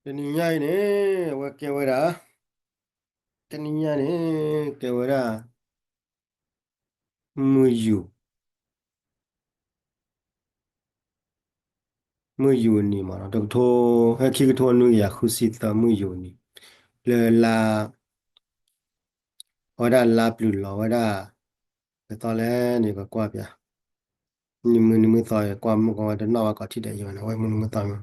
တနံၤညါအံၤန့ၣ် အဝဲကဲဝဲဒၣ်, တနံၤညါန့ၣ် ကဲဝဲဒၣ် မုၢ်ယူာ်, မုၢ်ယူာ်နံၤမ့ၢ်နီၤ, တကထိ, ဖဲခံကထိနွံကယၤဃုဆံသၢ မုၢ်ယူာ်နံၤ, လၢလါ, အဝဲဒၣ်လါပျုၤလီၤဝဲဒၣ်, ကသီလဲၣ်န့ၣ် ကကွၢ်ပျး, မုၢ်နံၤမုၢ်သီ ကွၢ်မုၢ်ကီဝဲတနီၣ်ဘၣ် ကိးထံၣ်ဒဲးယိၤန့ၣ် အဝဲမုၢ်နံၤမုၢ်သီမ့ၢ်,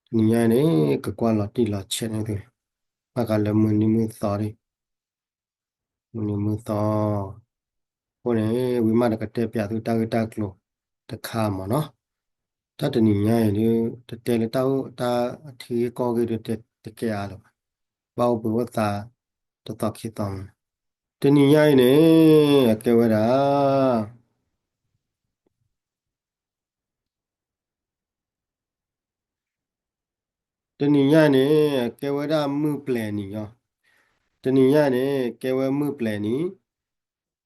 တနံၤညါန့ၣ် ကကွၢ်လီၤတံၢ်လီၤဆဲးန့ၣ်သု, ဘၣ်ဃးလၢမုၢ်နံၤမုၢ်သီဒၣ် မုၢ်နံၤမုၢ်သီ, အဃိန့ၣ် ဝံၤမးဒီးကတဲပျးသုတၢ်ဂ့ၢ်တၢ်ကျိၤတခါမ့ၢ်နီၤ, တၢ်တနံၤညါအံၤဒၣ် တတဲလၢတၢ်အိၣ်တၢ်အထံဂ့ၢ်ကီၢ်ဂ့ၢ်ဒၣ် တကဲအါလၢၤဘၣ်, ဘၣ်အိၣ်ဘှံးအိၣ်သါ တသီခံသီ, တနံၤညါအံၤန့ၣ် အကဲဝဲဒၣ် တနံၤညါန့ၣ် ကဲဝဲဒၣ်မုၢ်ပျဲၤနံၤညီ, တနံၤညါန့ၣ် ကဲဝဲမုၢ်ပျဲၤနံၤ,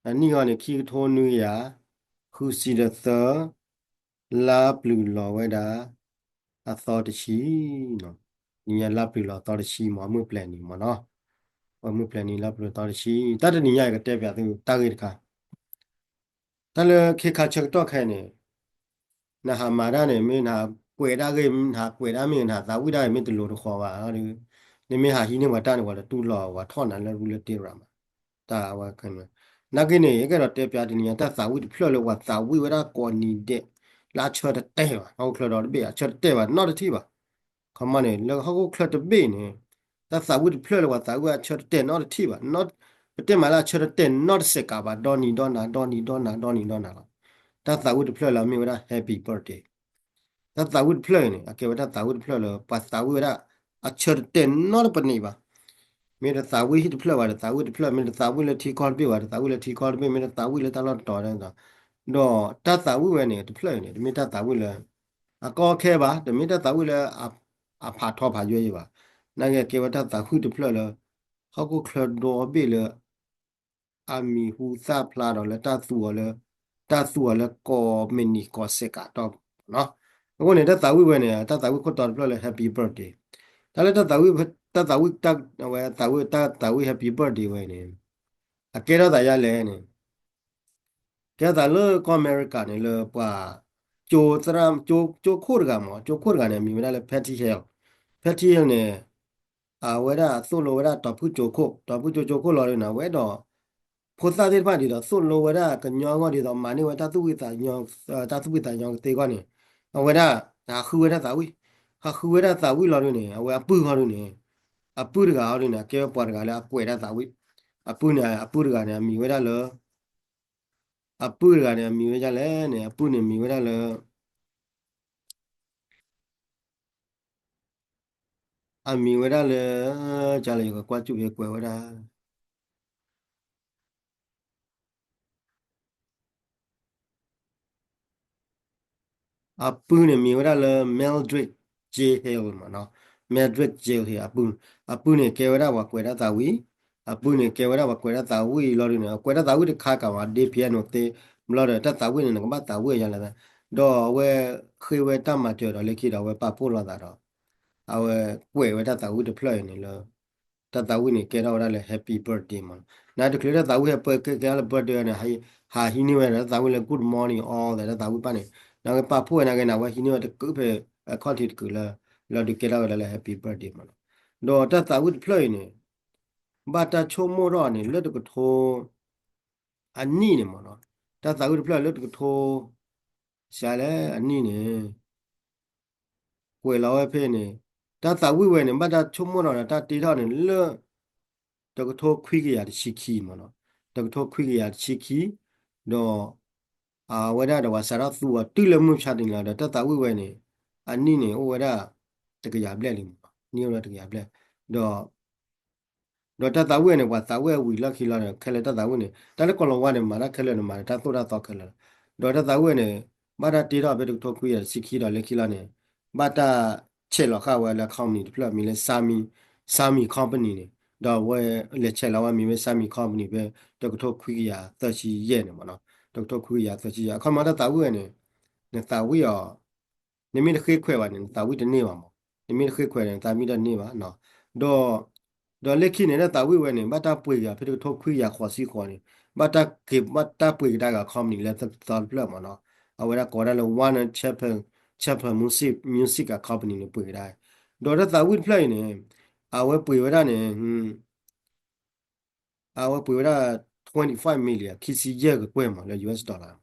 အနံၣ်အီၤန့ၣ် ခံကထိနွံကယၤ, ဃုဆံဒီးသၢ, လါပျုၤလီၤဝဲဒၣ်, အသီတဆံ, နံၤညါလါပျုၤလီၤအသီတဆံမ့ၢ် မုၢ်ပျဲၤနံၤမ့ၢ်နီၤ, မုၢ်ပျဲၤနံၤလါပျုၤလီၤအသီတဆံ, တၢ်တနံၤညါအံၤကတဲပျးသုတၢ်ဂ့ၢ်တခါ တၢ်လၢခဲခါဆၢကတီၢ်ခဲအံၤန့ၣ်, နဟးမၤတၢ်န့ၣ် မ့ၢ်နဟးကွဲးတၢ်ဂ့ၢ် နဟးကွဲးတၢ်မ့ၢ် နဟးသးဝံၣ်တၢ်မ့ၢ်တလိၤတဃီဘၣ်ဒီး, နမ့ၢ်ဟးဟံးန့ၢ်ပှၤတၢ်န့ၣ် ပှၤတတူၢ်လိာ် ပှၤထီၣ်နၤလၢရူလၢတ့ရၤမး, တၢ်ဝဲ, နာ်က့န့ၣ် ယကဒီးတဲပျးတနံၤညါ တၢ်သးဝံၣ်တဖျၢၣ်လၢပှၤသးဝံၣ်ဝဲဒၣ်ကိးနံၤဒဲး, လၢအဆၢတတဲာ်ဘၣ် ဟီၣ်ခိၣ်ချၢဒီတဘ့ၣ် အဆၢတတဲာ်ဘၣ်နီတထံၣ်ဘၣ် ခီမီန့ၣ် လၢဟီၣ်ခိၣ်ချၢတဘ့ၣ်န့ၣ်, တၢ်သးဝံၣ်တဖျၢၣ်လၢပှၤသးဝံၣ်အဆၢတတဲာ်နီတထံၣ်ဘၣ်, ပတဲမးလၢအဆၢတတဲာ်နီတစဲးကးဘၣ် ဒီနံၤဒီနၤ ဒီနံၤဒီနၤ ဒီနံၤဒီနၤလီၤ. တၢ်သးဝံၣ်တဖျၢၣ်လၢအမ့ၢ်ဝဲဒၣ် Happy Birthday, တၢ်သးဝံၣ်တဖျၢၣ်အံၤန့ၣ် အကဲဝဲတၢ်သးဝံၣ်တဖျၢၣ်လၢ ပှၤသးဝံၣ်ဝဲဒၣ် အဆၢတတဲာ်နီတပနံးဘၣ် မ့ၢ်တသးဝံၣ်ဟံၣ်တဖျၢၣ်ဘၣ် တသးဝံၣ်တဖျၢၣ် မ့ၢ်တသးဝံၣ်လၢထံကီၢ်တဘ့ၣ်ဘၣ် တသးဝံၣ်လၢထံကီၢ်တဘ့ၣ် မ့ၢ်တသးဝံၣ်လၢတၢ်လီၢ်တတီၤ, ဒီးတၢ်သးဝံၣ်ဝဲန့ၣ် တဖျၢၣ်အံၤန့ၣ် တမ့ၢ်တၢ်သးဝံၣ်လၢ အကီအခဲဘၣ်, တမ့ၢ်တၢ်သးဝံၣ်လၢ အဖးထီဖးယွဲယဲဘၣ်, နာ်က့ကဲဝဲတၢ်သးဝံၣ်တဖျၢၣ်လၢ ဟီၣ်ခိၣ်ချၢဒီဘ့ၣ်လၢ အမံၤဟူသၣ်ဖျါဒီးလၢတၢ်သူအီၤလၢ, တၢ်သူအီၤလၢကိးမံးနံးကိးစဲးကးတီၢ်လီၤ. အဃိန့ၣ် တၢ်သးဝံၣ်ဝဲန့ၣ် တၢ်သးဝံၣ်ခိၣ်တီတဖျၢၣ်လၢ Happy Birthday, တၢ်လၢတၢ်သးဝံၣ်, တၢ်သးဝံၣ်, တၢ်ဝဲသးဝံၣ်, တၢ်သးဝံၣ် Happy Birthday ဝဲန့ၣ် အကဲထီၣ်သးယါလဲၣ်န့ၣ် ကဲထီၣ်သးလၢကီၢ်အမဲရကၤန့ၣ် လၢပှၤ ကၠိသရၣ်, ကၠိခိၣ်တဂၤမး, ကၠိခိၣ်တဂၤန့ၣ် အမံၤဝဲဒၣ်လၢ Patty Hill, Patty Hill န့ၣ် အဝဲဒၣ်သိၣ်လိဝဲဒၣ်တီၤဖုၣ်ကၠိခိၣ်, တီၤဖုၣ်ကၠိ ကၠိခိၣ်လီၤဒုန့ၣ် အဝဲဒီး ဖိသၣ်သ့ၣ်တဖၣ်ဒ်သိးသိၣ်လိဝဲဒၣ်ကညီအဂီၢ်ဒ်သိး မၤန့ၢ်ဝဲတၢ်သူၣ်ဖှံသးညီ, တၢ်သူၣ်ဖှံသးညီကသ့အဂီၢ်န့ၣ် အဝဲဒၣ် ဟးဃုဝဲဒၣ်သးဝံၣ်, ဟးဃုဝဲဒၣ်သးဝံၣ်လီၤဒုန့ၣ် အဝဲအပုၢ်ဟီဒုန့ၣ်, အပုၢ်တဂၤဟီဒုန့ၣ် အကဲဝဲပှၤတဂၤလၢအကွဲးတၢ်သးဝံၣ်, အပုၢ်န့ၣ်, အပုၢ်တဂၤန့ၣ် အမံၤဝဲဒၣ်လၢ အပုၢ်တဂၤန့ၣ် အမံၤဝဲဒ်လဲၣ်န့ၣ် အပုၢ်န့ၣ်မံၤဝဲဒၣ်လၢ, အမံၤဝဲဒၣ်လၢ, ကလၢယကကွၢ်စူၣ်ဖဲကွဲးဝဲဒၣ်, အပုၢ်န့ၣ်မံၤဝဲဒၣ်လၢ Mildred J Hill မးနီၤ, Mildred J Hill အပုၢ်, အပုၢ်န့ၣ်ကဲဝဲဒၣ်ပှၤကွဲးတၢ်သးဝံၣ်, အပုၢ်န့ၣ်ကဲဝဲဒၣ်ပှၤကွဲးတၢ်သးဝံၣ်လီၤဒုန့ၣ် အကွဲးတၢ်သးဝံၣ်တခါကးဝဲဒၣ် piano သ့, ဘျီဒီးတၢ်သးဝံၣ်န့ၣ် နကဘၣ်သးဝံၣ်ယါလဲၣ်, ဒီးအဝဲဃ့ဝဲတၢ်မၤစၢၤဒီးလၢခံဒီးအဝဲပာ်ဖှိၣ်လိာ်သးဒီး အဝဲကွဲးဝဲတၢ်သးဝံၣ်တဖျၢၣ်အံၤန့ၣ်လၢ တၢ်သးဝံၣ်န့ၣ်ကဲထီၣ်ဝဲဒၣ်လၢ Happy Birthday မးနီၤ, နတချုးတၢ်သးဝံၣ်ဟဲပၢကဲကဲထီၣ်လၢ birthday န့ၣ် ဟးဟံးန့ၢ်ဝဲဒၣ်တၢ်သးဝံၣ်လၢ good morning all သဲး တၢ်သးဝံၣ်တဖၣ်န့ၣ်, နကပာ်ဖှိၣ်ဝဲနာ်က့န့ၣ် အဝဲဟံးန့ၢ်ဝဲတကုးဖဲ အခီၣ်ထံးတကုးလၢ လီၤဒုးကဲထီၣ်ဝဲဒၣ်လၢ Happy Birthday မးနီၤ, ဒီးတၢ်သးဝံၣ်တဖျၢၣ်အံၤန့ၣ် ဘၣ်တၢ်ဆိကမိၣ်ထီၣ်န့ၣ် လၢတကထိ အနံၣ်န့ၣ်မးနီၤ, တၢ်သးဝံၣ်တဖျၢၣ်လၢတကထိ စှၤလဲၣ်အနံၣ်န့ၣ် ကွဲးလီၤဝဲဖဲန့ၣ်, တၢ်သးဝံၣ်ဝဲန့ၣ် ဘၣ်တၢ်ဆိကမိၣ်ထီၣ်ဒီးတၢ်တ့ထီၣ်န့ၣ်လၢ တကထိခွံကယၤတဆံခံမးနီၤ, တကထိခွံကယၤတဆံခံ, ဒီး အဝဲဒၣ်ဒီးပှၤစးထီၣ်သူအီၤတုၤလၢမုၢ်မဆါတနံၤလီၤဒီး တၢ်သးဝံၣ်ဝဲန့ၣ် အနံၣ်န့ၣ် အိၣ်ဝဲဒၣ် တကယၤဘျဲၣ်လံမး, နံၣ်အိၣ်ဝဲဒၣ်တကယၤဘျဲၣ်, ဒီး ဒီးတၢ်သးဝံၣ်ဝဲန့ၣ် ပှၤသးဝံၣ်အဝံၤလီၢ်ခံလီၤဒီး ခဲလၢာ်တၢ်သးဝံၣ်န့ၣ် တၢ်လၢကိၤလၤဝါန့ၣ် မၤတၢ်ခဲလၢာ်န့ၣ် မၤတၢ်သိၣ်တၢ်သီခဲလၢာ်လီၤ, ဒီးတၢ်သးဝံၣ်ဝဲန့ၣ် ဘၣ်တၢ်တ့ထီၣ်ဖဲတကထိခွံကယၤတဆံခံဒီးလၢခံလီၤန့ၣ် ဘၣ်တၢ်ဆဲးလီၤဃာ်ဝဲလၢ company တဖျၢၣ်မံၤလၢ Sami, Sami Company န့ၣ်, ဒီးအဝဲလဲၤဆဲးလီၤဝဲမံၤဖဲ Sami Company ဖဲတကထိခွံကယၤသၢဆံယဲၢ်န့ၣ်မးနီၤ, တကထိခွံကယၤသၢဆံယဲၢ် အခီပညီတၢ်သးဝံၣ်ဝဲန့ၣ် နသးဝံၣ်အီၤ နမ့ၢ်တဃ့ခွဲးဘၣ်န့ၣ် နသးဝံၣ်တန့ၢ်ဘၣ်မး နမ့ၢ်တဃ့ခွဲးန့ၣ် သးမံတန့ၢ်ဘၣ်နီၤ. ဒီး ဒီးလၢခံန့ၣ် တၢ်သးဝံၣ်ဝဲန့ၣ် ဘၣ်တၢ်ပှ့ၤက့ၤအီၤ ဖဲတကထိခွံကယၤဃိးဆံဃိးန့ၣ် ဘၣ်တၢ်က့ၤ ဘၣ်တၢ်ပှ့ၤကဒါက့ၤအ company လၢ သီတဖျၢၣ်မ့ၢ်နီၤ. အဝဲဒၣ်ကိးဝဲဒၣ်လၢ Warner Chappell Chappell Music Music အ company န့ၣ် ပှ့ၤကဒါ. ဒီးတၢ်သးဝံၣ်တဖျၢၣ်အံၤန့ၣ် အဝဲပှ့ၤဝဲဒၣ်န့ၣ် အဝဲပှ့ၤဝဲဒၣ် twenty-five million ခံဆံယဲၢ်ကကွဲၢ်မး လၢ US dollar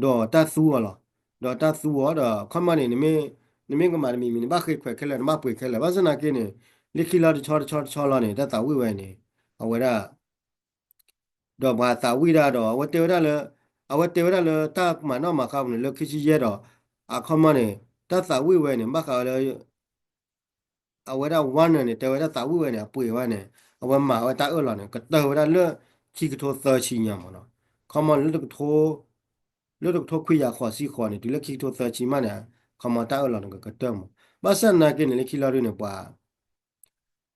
ဒီးတၢ်သူအီၤလီၤ. ဒီးတၢ်သူအီၤဒီး ခီမီန့ၣ် နမ့ၢ် နမ့ၢ်ကမၤတမံၤမံၤန့ၣ် ဘၣ်ဃ့ခွဲးခဲလၢာ် နဘၣ်ပှ့ၤခဲလၢာ် ဘၣ်ဆၣ်သနာ်က့န့ၣ် လၢခံလီၤတဆီတဆီတဆီလီၤန့ၣ် တၢ်သးဝံၣ်ဝဲန့ၣ် အဝဲဒၣ် ဒီးပှၤသးဝံၣ်ဒၣ်ဒီး အဝဲတဲဝဲဒၣ်လၢ အဝဲတဲဝဲဒၣ်လၢ တၢ်မၤနီၣ်မၤဃါပူၤန့ၣ် လၢခံဆံယဲၢ်ဒီး အခီမီန့ၣ် တၢ်သးဝံၣ်ဝဲန့ၣ် ဘၣ်ဃးဝဲလၢ အဝဲဒၣ် Warner န့ၣ် တဲဝဲဒၣ်သးဝံၣ်ဝဲန့ၣ် အပှ့ၤဝဲန့ၣ် အဝဲမၤဝဲတၢ်အၢၣ်လီၤန့ၣ် ကတၢၢ်ဝဲဒၣ်လၢ ခံကထိသၢဆံညါမးနီၤ. ခီမီလၢတကထိ လၢတကထိခွံကယၤဃိးဆံဃိးန့ၣ် တုၤလၢခံကထိသၢဆံမးန့ၣ် ခီမီတၢ်အၢၣ်လီၤန့ၣ် ကကတၢၢ်မး. ဘၣ်ဆၣ်သနာ်က့န့ၣ် လၢခံလီၤဒုန့ၣ် ပှၤ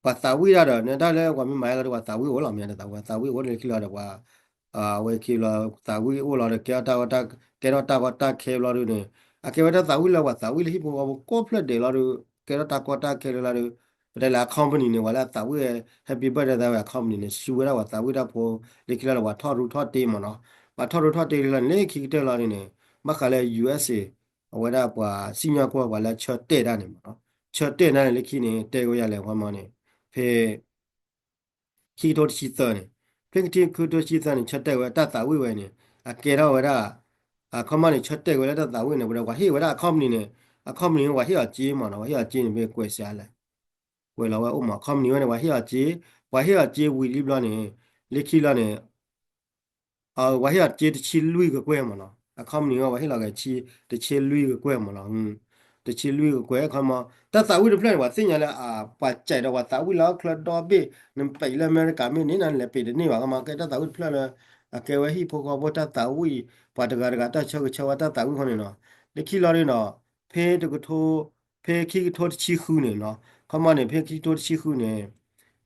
ပှၤသးဝံၣ်ဒၣ်ဒီး နတၢ်လၢပှၤမ့ၢ်မၤဟဲလီၤဒီး ပှၤသးဝံၣ်အိၣ်လီၤ မ့ၢ်တသးဝံၣ် ပှၤသးဝံၣ်အိၣ်လၢခံလီၤဒီးပှၤ အဝဲခံလီၤ သးဝံၣ်အိၣ်လီၤဒီး ကဲထီၣ်တၢ်ကီတၢ် ကဲထီၣ်တၢ်ကီတၢ်ခဲဘျီဒုန့ၣ် အကဲဝဲတၢ်သးဝံၣ်လၢပှၤသးဝံၣ်လၢဟံၣ်ဖိဃီဖိကိးဖျၢၣ်ဒဲးလီၤဒု ကဲထီၣ်တၢ်ကီတၢ်ခဲလၢလီၤဒု ပတဲလၢအ company န့ၣ် ပှၤလၢအသးဝံၣ် happy birthday သးဝံၣ်အ company န့ၣ် စူးဝဲဒၣ်ပှၤသးဝံၣ်တၢ်ဖိ လၢခံလီၤဒီး ပှၤထီၣ်ရူးထီၣ်တ့မးနီၤ. ပှၤထီၣ်ရူးထီၣ်တ့လီၤန့ၣ် လၢခံကတၢၢ်လီၤဒုန့ၣ် ဘၣ်ဃးလၢ USA အဝဲဒၣ်ပှၤစံၣ်ညီၣ်ကွီၢ်ပှၤလၢဆၢတဲာ်တၢ်န့ၣ်မးနီၤ ဆၢတဲာ်တၢ်န့ၣ်လၢခံန့ၣ် တဲဝဲယၤလဲၣ် ခီမီန့ၣ် ဖဲ ခံကထိတဆံသၢန့ၣ် ဖဲခံကထိတဆံသၢန့ၣ် ဆၢတဲာ်ဝဲတၢ်သးဝံၣ်ဝဲန့ၣ် အကဲထီၣ်ဝဲဒၣ် အခီမီန့ၣ် ဆၢတဲာ်ဝဲလၢတၢ်သးဝံၣ်န့ၣ် ပှၤဟ့ၣ်ဝဲဒၣ်အ company န့ၣ် အ company န့ၣ် ပှၤဟ့ၣ်အီၤစ့မးနီၤ ပှၤဟ့ၣ်အီၤစ့န့ၣ် ဖဲကွဲးစှၤလဲၣ် ကွဲးလီၤဝဲအိၣ်မး company ဝဲန့ၣ် ပှၤဟ့ၣ်အီၤစ့ ပှၤဟ့ၣ်အီၤစ့ဝံၤလံဘျီန့ၣ် လၢခံလီၤန့ၣ် ပှၤဟ့ၣ်အီၤစ့တဆံလွံၢ်ကကွဲၢ်မးနီၤ အ company ဝဲ ပှၤဟ့ၣ်လီၤက့ၤ တဆံလွံၢ်ကကွဲၢ်မးနီၤ တဆံလွံၢ်ကကွဲၢ် ခီမီ တၢ်သးဝံၣ်တဖျၢၣ်န့ၣ် ပှၤသ့ၣ်ညါလၢ ပှၤစဲးဒီးပှၤသးဝံၣ်လၢဟီၣ်ခိၣ်ချၢဒီဘ့ၣ် နပံးလၢအမဲရကၤမ့ၢ်န့ၣ် နလဲၤပံးတန့ၢ်ဘၣ် ခီမီ ကဲတၢ်သးဝံၣ်တဖျၢၣ်လၢ အကဲဝဲဟံၣ်ဖိဃီဖိတၢ်သးဝံၣ် ပှၤတဂၤတဂၤတၢ်ဆၢဂ့ၤဆၢဝါတၢ်သးဝံၣ်အဃိန့ၣ်နီၤ လၢခံလီၤဒုနီၤ ဖဲတကထိ ဖဲခံကထိတဆံဃုန့ၣ်နီၤ ခီမီန့ၣ် ဖဲခံကထိတဆံဃုန့ၣ်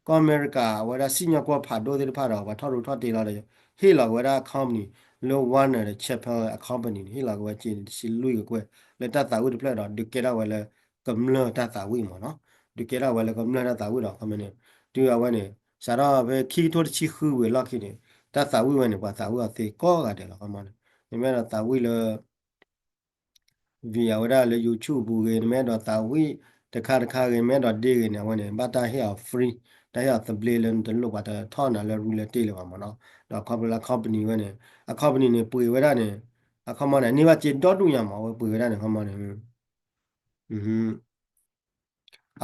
ကီၢ်အမဲရကၤအဝဲဒၣ်စံၣ်ညီၣ်ကွီၢ်ဖးဒိၣ်သ့ၣ်တဖၣ်ဒီး ပှၤထီၣ်ရူးထီၣ်တ့လီၤဒီး ဟ့ၣ်လီၤက့ၤဝဲဒၣ် company လၢ Warner ဒီး Chappell အ company န့ၣ် ဟ့ၣ်လီၤက့ၤဝဲစ့န့ၣ် တဆံလွံၢ်ကကွဲၢ် လၢတၢ်သးဝံၣ်တဖျၢၣ်ဒီး ဒုးကဲထီၣ်ဝဲလၢ ကမျၢၢ်တၢ်သးဝံၣ်မးနီၤ ဒုးကဲထီၣ်ဝဲလၢကမျၢၢ်တၢ်သးဝံၣ်ဒီး ခီမီန့ၣ် တုၤအဝဲန့ၣ် စးထီၣ်ဖဲခံကထိတဆံဃုဝံၤအလီၢ်ခံန့ၣ် တၢ်သးဝံၣ်ဝဲန့ၣ် ပှၤသးဝံၣ်အီၤသ့ကိးဂၤဒဲးလီၤ ခီမီန့ၣ် နမ့ၢ်အဲၣ်ဒိးသးဝံၣ်လၢ via ဝဲဒၣ်လၢ YouTube ပူၤဂ့ၤ နမ့ၢ်အဲၣ်ဒိးသးဝံၣ်တခါတခါဂ့ၤ နမ့ၢ်အဲၣ်ဒိးဒ့ဂ့ၤန့ၣ် အဝဲန့ၣ် ဘၣ်တၢ်ဟ့ၣ်အီၤ free တၢ်ဟ့ၣ်အီၤသဘျ့လၢနတလိၣ် ပှၤတထီၣ်နၤလၢရူလၢတ့လၢၤဘၣ်မးနီၤ ဒီးခီဖျိလၢ company ဝဲန့ၣ် အ company န့ၣ် ပှ့ၤဝဲဒၣ်န့ၣ် အခီမီန့ၣ် န့ၢ်ဘၣ်စ့ဒီဒူၣ်ညါမး အဝဲပှ့ၤဝဲဒၣ်န့ၣ် ခီမီန့ၣ်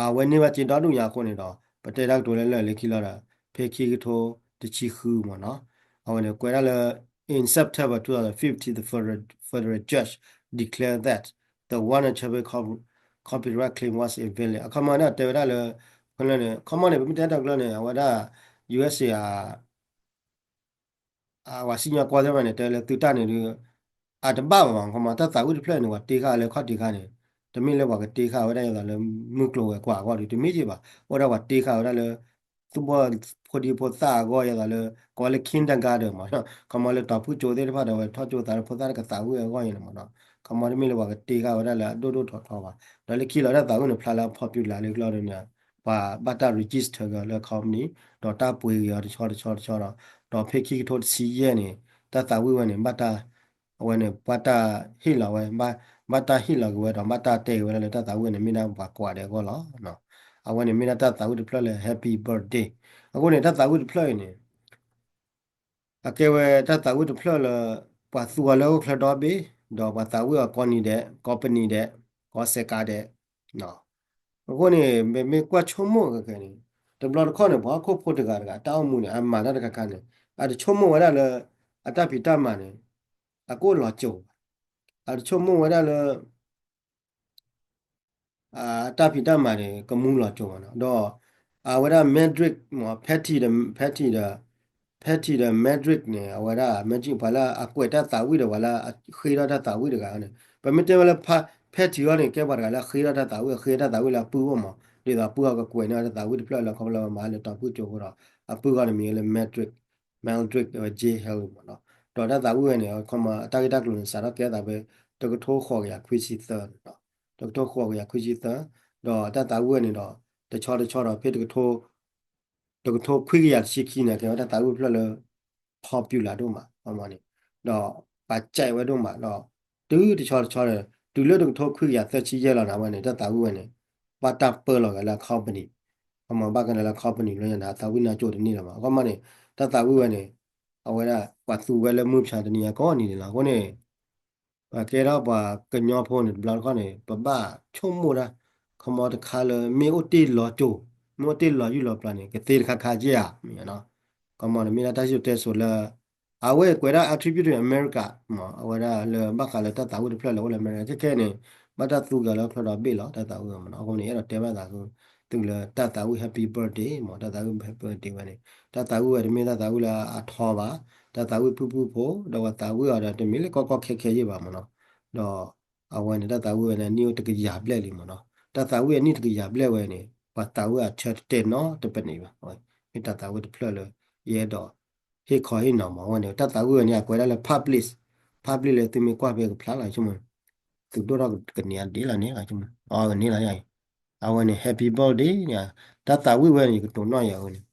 အဝဲန့ၢ်ဘၣ်စ့ဒီဒူၣ်ညါအဃိန့ၣ်ဒီး ပတဲတၢ်ကတိၤလၢလၢာ်လၢခံလီၤဒီး ဖဲခံကထိတဆံဃုမးနီၤ အဝဲန့ၣ် ကွဲးဒၣ်လၢ in September twenty fifteen, the federal, federal judge declared that the Warner Chappell copy, copyright claim was invalid. အခီမီန့ၣ် တဲဝဲဒၣ်လၢ ခီမီန့ၣ် ပမ့ၢ်တဲတၢ်ကျိၤန့ၣ် အဝဲဒၣ် USA အ အဝဲစံၣ်ညီၣ်ကွီၢ်သ့ၣ်တဖၣ်န့ၣ် တဲလၢသုတၢ်န့ၣ်ဒုး အတဘၣ်ဘၣ်မး ခီမီ တၢ်သးဝံၣ်တဖျၢၣ်န့ၣ် ပှၤတ့ဃာ်လၢခီၣ်တံၢ်ခါန့ၣ် တမ့ၢ်လၢပှၤကတ့ဃာ်ဝဲဒၣ်ယသးလၢ မုၢ်ကျိၤဝဲၤကွာ်အဂီၢ်ဒုး တမ့ၢ်က့ဘၣ် အိၣ်ဒၣ်ပှၤတ့ဃာ်ဝဲဒၣ်လၢ သူၣ်ဘီၣ်ဖိဒံဖိသၣ်အဂီၢ်ယသးလၢ ကိးလၢ kindergarten မး ခီမီလၢတီၤဖုၣ်ကၠိသ့ၣ်တဖၣ်ဒီး ဝဲထီၣ်ကၠိသးလၢဖိသၣ်တကသးဝံၣ်အဂီၢ်ယန့ၣ်မးနီၤ ခီမီတမ့ၢ်လၢပှၤကတ့ဃာ်ဝဲဒၣ်လၢအဒိၣ်ဒိၣ်ထီထီဘၣ် ဒီးလၢခံလီၤတၢ်သးဝံၣ်န့ၣ် ဖျါလၢအ popular လၢကျီၢ်ဒုးန့ၣ် ပှၤဘၣ်တၢ် register က့ၤလၢ company ဒီးတၢ်ပှ့ၤက့ၤအီၤတဆီတဆီတဆီဒီး ဒီးဖဲခံကထိတဆံယဲၢ်န့ၣ် တၢ်သးဝံၣ်ဝဲန့ၣ် ဘၣ်တၢ် အဝဲန့ၣ် ဘၣ်တၢ်ဟ့ၣ်လီၤဝဲ ဘၣ်တၢ်ဟ့ၣ်လီၤက့ၤဝဲဒီး ဘၣ်တၢ်တဲက့ၤဝဲဒၣ်လၢတၢ်သးဝံၣ်န့ၣ် မ့ၢ်ဒၣ်ပှၤကွၢ်ဒဲးအဂီၢ်လီၤ. အဝဲန့ၣ်မ့ၢ်ဒၣ်တၢ်သးဝံၣ်တဖျၢၣ်လၢ happy birthday အဃိန့ၣ် တၢ်သးဝံၣ်တဖျၢၣ်အံၤန့ၣ် အကဲဝဲတၢ်သးဝံၣ်တဖျၢၣ်လၢ ပှၤသူအီၤလၢဟီၣ်ခိၣ်ချၢဒီဘ့ၣ် ဒီးပှၤသးဝံၣ်အီၤကိးနံၤဒဲး ကိးပနံၤဒဲး ကိးစဲးကးဒဲး အဃိန့ၣ် မ့မ့ၢ်ကွၢ်ဆိကမိၣ်ခဲခဲန့ၣ် တဘျီတခီၣ်န့ၣ် ပှၤဟီၣ်ခိၣ်ဖိတဂၤတဂၤ တၢ်အိၣ်မူန့ၣ် အမၤတၢ်တခါခါန့ၣ် အတဆိကမိၣ်ဝဲဒၣ်လၢ အတၢ်ဖံးတၢ်မၤန့ၣ် အကအိၣ်လီၤစိၤဘၣ်. အတဆိကမိၣ်ဝဲဒၣ်လၢ အတၢ်ဖံးတၢ်မၤန့ၣ် ကမူလီၤစိၤမးနီၤ. ဒီး အဝဲဒၣ် Magic မး Patty ဒီး Patty ဒီး Patty ဒီး Magic န့ၣ် အဝဲဒၣ် Magic ပှၤလၢအကွဲးတၢ်သးဝံၣ်ဒီး ပှၤလၢအဃ့ထီၣ်တၢ်သးဝံၣ်တဂၤန့ၣ် ပမ့ၢ်တဲဝဲလၢ Patty အီၤန့ၣ် ကဲပှၤတဂၤလၢအဃ့ထီၣ်တၢ်သးဝံၣ် အဃ့တၢ်သးဝံၣ်လၢအပုၢ်အိၣ်မး ဒ်သိးအပုၢ်အီၤကကွဲးန့ၢ်တၢ်သးဝံၣ်တဖျၢၣ်လၢ ခီဖျိလၢမၤလၢတီၤဖုၣ်ကၠိအဃိဒီး အပုၢ်အီၤန့ၣ်မံၤလၢ Magic Mildred J Haley မးနီၤ. ဒီးတၢ်သးဝံၣ်ဝဲန့ၣ် ခီမီ အတၢ်ဂ့ၢ်တၢ်ကျိၤန့ၣ် စးထီၣ်ကဲသးဖဲ တကထိဃိးကယၤခွံဆံသၢန့ၣ်နီၤ. တကထိဃိးကယၤခွံဆံသၢ ဒီးတၢ်သးဝံၣ်ဝဲန့ၣ်ဒီး တဆီတဆီဒီးဖဲ တကထိခွံကယၤတဆံခံန့ၣ် ကဲဝဲတၢ်သးဝံၣ်တဖျၢၣ်လၢ popular ဒိၣ်မး ခီမီန့ၣ်, ဒီးပှၤစဲးဝဲဒိၣ်မးဒီး တုၤတဆီတဆီဒီး တုၤလၢတကထိခွံကယၤသၢဆံယဲၢ်လီၤန့ၣ် အဝဲန့ၣ် တၢ်သးဝံၣ်ဝဲန့ၣ် ဘၣ်တၢ်ပၢလီၤဂာ်လၢအ company, ခီမီဘၣ်ကန့ၣ်လၢ company လၢညါန့ၣ် အသးဝံၣ်နါကၠိတန့ၢ်လၢၤဘၣ် ခီမီန့ၣ် တၢ်သးဝံၣ်ဝဲန့ၣ် အဝဲဒၣ်ပှၤသူဝဲလၢမုၢ်ဖၠါတနံၤအံၤကိးနံၤန့ၣ်လီၤ. အဃိန့ၣ် ပှၤကဲထီၣ်ပှၤကညီဖိန့ၣ် တဘျီတခီၣ်န့ၣ် ပဘၣ်ဆိကမိၣ်တၢ် ခီမီတခါလၢ မ့ၢ်အိၣ်တ့ၢ်လီၤစိၤ မ့ၢ်အိၣ်တ့ၢ်လီၤယုၢ်လီၤပျၢၤန့ၣ် ကသ့တခါခါက့ဧါ မ့ၢ်နီၤ, ခီမီန့ၣ် မ့ၢ်ဒၣ်တၢ်စံၣ်စိၤတဲစိၤလၢ အဝဲကွဲးဒၣ် attribute to America မ့ၢ် အဝဲဒၣ်လၢဘၣ်ဃးလၢတၢ်သးဝံၣ်တဖျၢၣ်လၢအိၣ်လၢ America ခဲခဲန့ၣ် ဘၣ်တၢ်သူက့ၤလၢချၢဒီးဘ့ၣ်လီၤ တၢ်သးဝံၣ်ဝဲမ့ၢ်နီၤ. အဃိန့ၣ် အဲၣ်ဒိးတဲဘၣ်သးခု သုးလၢတၢ်သးဝံၣ် happy birthday မ့ၢ် တၢ်သးဝံၣ် happy birthday ဝဲန့ၣ် တၢ်သးဝံၣ်ဝဲတမ့ၢ်တၢ်သးဝံၣ်လၢအထီဘၣ်, တၢ်သးဝံၣ်ဖုၣ်ဖုၣ်ဖိ ဒီးပှၤသးဝံၣ်အီၤဒီးတမ့ၢ်လၢကီကီခဲခဲယ့ၢ်ဘၣ်မ့ၢ်နီၤ. ဒီးအဝဲန့ၣ် တၢ်သးဝံၣ်ဝဲန့ၣ် အနံၣ်အိၣ်တကယၤဘျဲၣ်လံမ့ၢ်နီၤ. တၢ်သးဝံၣ်အနံၣ်တကယၤဘျဲၣ်ဝဲန့ၣ် ပှၤသးဝံၣ်အဆၢတတဲာ်နီတပနံးဘၣ်, မ့ၢ်တၢ်သးဝံၣ်တဖျၢၣ်လၢ ယအဲၣ်ဒိး ဟ့ၣ်ခီဟ့ၣ်နီၤမ့ၢ် အဝဲန့ၣ် တၢ်သးဝံၣ်ဝဲန့ၣ် အကွဲးဒၣ်လၢ public, public လၢသုမ့ၢ်ကွၢ်ဖဲကဖျါလီၤဆိကမိၣ် သုးဒိၣ်ထီၣ်ကန့ၢ်အဒ့လီၤန့ၣ်လီၤဆိကမိၣ် အီၤကန့ၢ်လီၤယၤအံၤ, အဝဲန့ၣ် happy birthday န့ၣ် တၢ်သးဝံၣ်ဝဲန့ၣ် ယကတိၤနီၣ်ယၤအဝဲန့ၣ်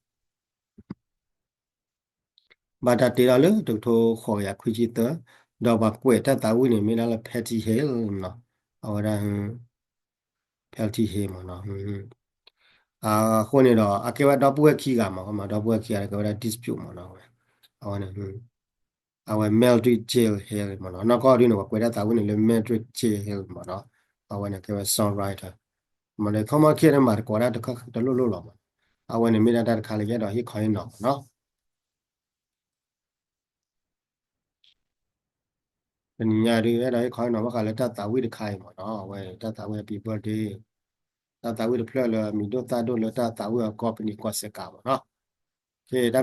ဘၣ်တၢ်တ့ထီၣ်လၢတကထိဃိးကယၤခွံဆံသၢ, ဒီးပှၤကွဲးတၢ်သးဝံၣ်န့ၣ် မ့ၢ်ဒၣ်လၢ Patty Hill မ့ၢ်နီၤ, အဝဲဒၣ် Patty Hill မ့ၢ်နီၤ, အဃိန့ၣ်ဒီး အကဲဝဲဒီပုၢ်ဝဲၢ်ခံဂၤမ့ၢ် ဒီပုၢ်ဝဲၢ်ခံဂၤကဲဝဲဒၣ် dispute မ့ၢ်နီၤ, အဝဲန့ၣ် အဝဲ Mildred Jill Hill မ့ၢ်နီၤ, နီၢ်ကီၢ်ဒ်န့ၣ် ပှၤကွဲးတၢ်သးဝံၣ်န့ၣ်လၢ Mildred Jill Hill မ့ၢ်နီၤ, အဝဲန့ၣ်ကဲဝဲ songwriter မ့ၢ်ဒီး ခီမီခံဂၤန့ၣ် မၤသကိးတၢ်တခါတလိၣ်လိၣ်လီၤမ့ၢ်, အဝဲန့ၣ်မ့ၢ်ဒၣ်တၢ်တခါလၢယအဲၣ်ဒိးဟ့ၣ်ခီဟ့ၣ်နီၤမ့ၢ်နီၤ. တနံၤညါဒုး အဲၣ်ဒိးဟ့ၣ်ခီဟ့ၣ်နီၤဘၣ်ဃးလၢတၢ်သးဝံၣ်တခါအံၤမ့ၢ်နီၤ, အဝဲတၢ်သးဝံၣ် happy birthday, တၢ်သးဝံၣ်တဖျၢၣ်လၢအမံၤဒိၣ်သၣ်ဒိၣ်လၢတၢ်သးဝံၣ်အ company ကီၢ်စဲးကးမ့ၢ်နီၤ.